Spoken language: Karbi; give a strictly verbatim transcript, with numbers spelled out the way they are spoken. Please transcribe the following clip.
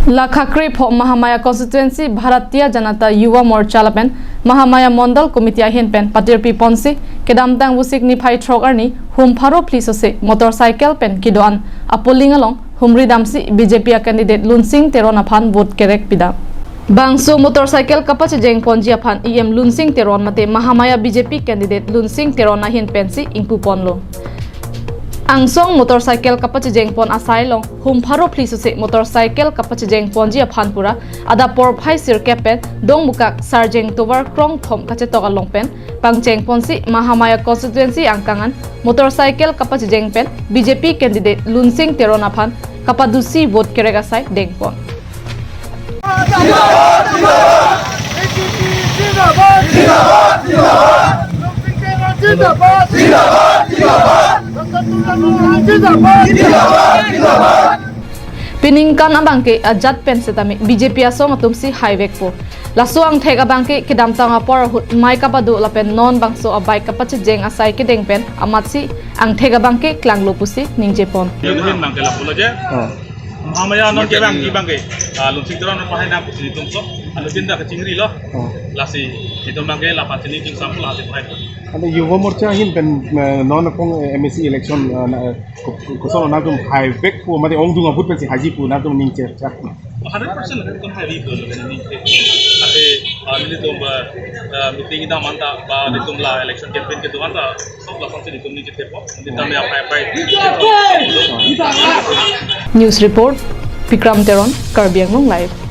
Lakha krepho Mahamaya Constituency Bharatiya Janata Yuva Morcha lapen Mahamaya Mondal Committee ahin pen patirpi ponsi kedamtang Vosik niphai throk arni hum pharo phli sose motorcycle pen kedo-an a polling along humri damsi B J P a candidate Lunsing Teron aphan vote kerek pidam. Bangso motorcycle kapachejeng ponji aphan E M Lunsing Teron mate Mahamaya B J P candidate Lunsing Teron ahin pensi ingpu ponlo. Angsong motorcycle kapachejeng pon asai along hum pharo phli sose motorcycle kapachejeng ponji aphan pura adap porphai sirkep pen Dongmukak Sarjeng tovar krongthom kachetok along pen pangcheng ponsi Mahamaya Constituency angkang an motorcycle kapachejeng pen B J P candidate Lunsing Teron aphan kapadusi vote kerek asai dengpon. Piningkan abangke ajat pen setame B J P asong atumsi haivekpo. Laso angthek abangke kedamtang apor ahut mei kapado lapen non bangso a-bike kapachejeng asai kedeng pen amatsi angthek abangke klanglo pusi ningjepon. Yun hin bangke lapulo je. Oh. Mahamaya non ke bang, bangke, ah, Lunsing Teron pahai nangpusi nelitum so, anu pinda kachingrilo. Oh. Lasi nelitum bangke la pachini chingsampul lasi pahai. Ante Yuva Morcha ahin pen, eh, non akong, eh, M A C election, eh, na, eh, ko-, ko-, koson nangtum haivekpo mate ongdung abut pensi haiji pu nangtum ningje chak. Hundred percent nelitum haivi pu ningje. Ante, ah, nelitum ba, ah, meeting ida manta ba nelitum la election campaign kedo anta sok la pachini nelitum ningje thepo. Nelitum ya pai pai. News report, Bikram Teron, Karbi Anglong Live.